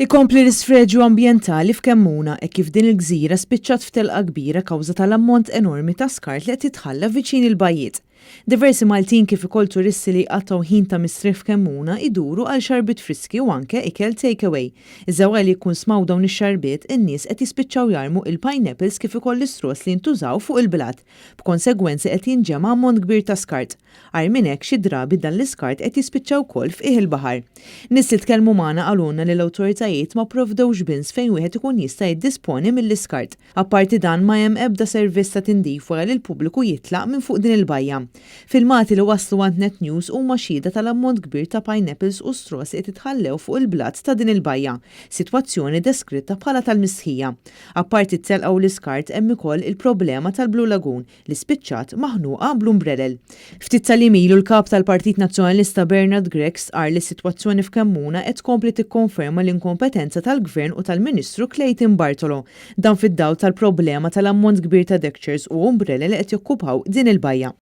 Ikompli l-isfreġju ambjentali f'Kemmuna hekk kif din il-gżira spiċċat f'telqa kbira kawża tal-ammont enormi ta' skart li qed jitħalla viċin il-bajjiet. Diversi Maltin kif ukoll turisti li jqattgħu ħin ta' mistrieħ f'Kemmuna jduru għal xarbiet friski u anke ikel take away. Iżda wara li jikkonsmaw dawn ix-xarbiet, in-nies qed jispiċċaw jarmu il-pineapples kif ukoll l-istraws li jintużaw fuq il-blat. B'konsegwenzi qed jinġema' ammont kbir ta' skart. Agħar minn hekk, xi drabi dan l-iskart qed jispiċċa wkoll f'qiegħ il-baħar. Nies li tkellmu magħna qalulna li l-awtoritajiet ma pprovdewx bins fejn wieħed ikun jista' jiddisponi mill-iskart. Apparti dan ma hemm ebda servizz ta' tindif wara li l-pubbliku jitlaq minn fuq din il-bajja. Filmati li waslu għand Net News huma xhieda tal-ammont kbir ta' pineapples u straws li qed jitħallew fuq il-blat ta' din il-bajja, sitwazzjoni deskritta bħala tal-mistħija. Apparti t-telqa u l-iskart hemm ukoll il-problema tal-Blue Lagoon li spiċċat maħnuqa bl-umbrelel. Ftit tal-jiem ilu l-kap tal-Partit Nazzjonalista Bernard Grech stqarr li s-sitwazzjoni f'Kemmuna qed tkompli tikkonferma l-inkompetenza tal-Gvern u tal-Ministru Clayton Bartolo. Dan fid-dawl tal-problema tal-ammont kbir ta' deckchairs u umbrelel li qed jokkupaw din il-bajja.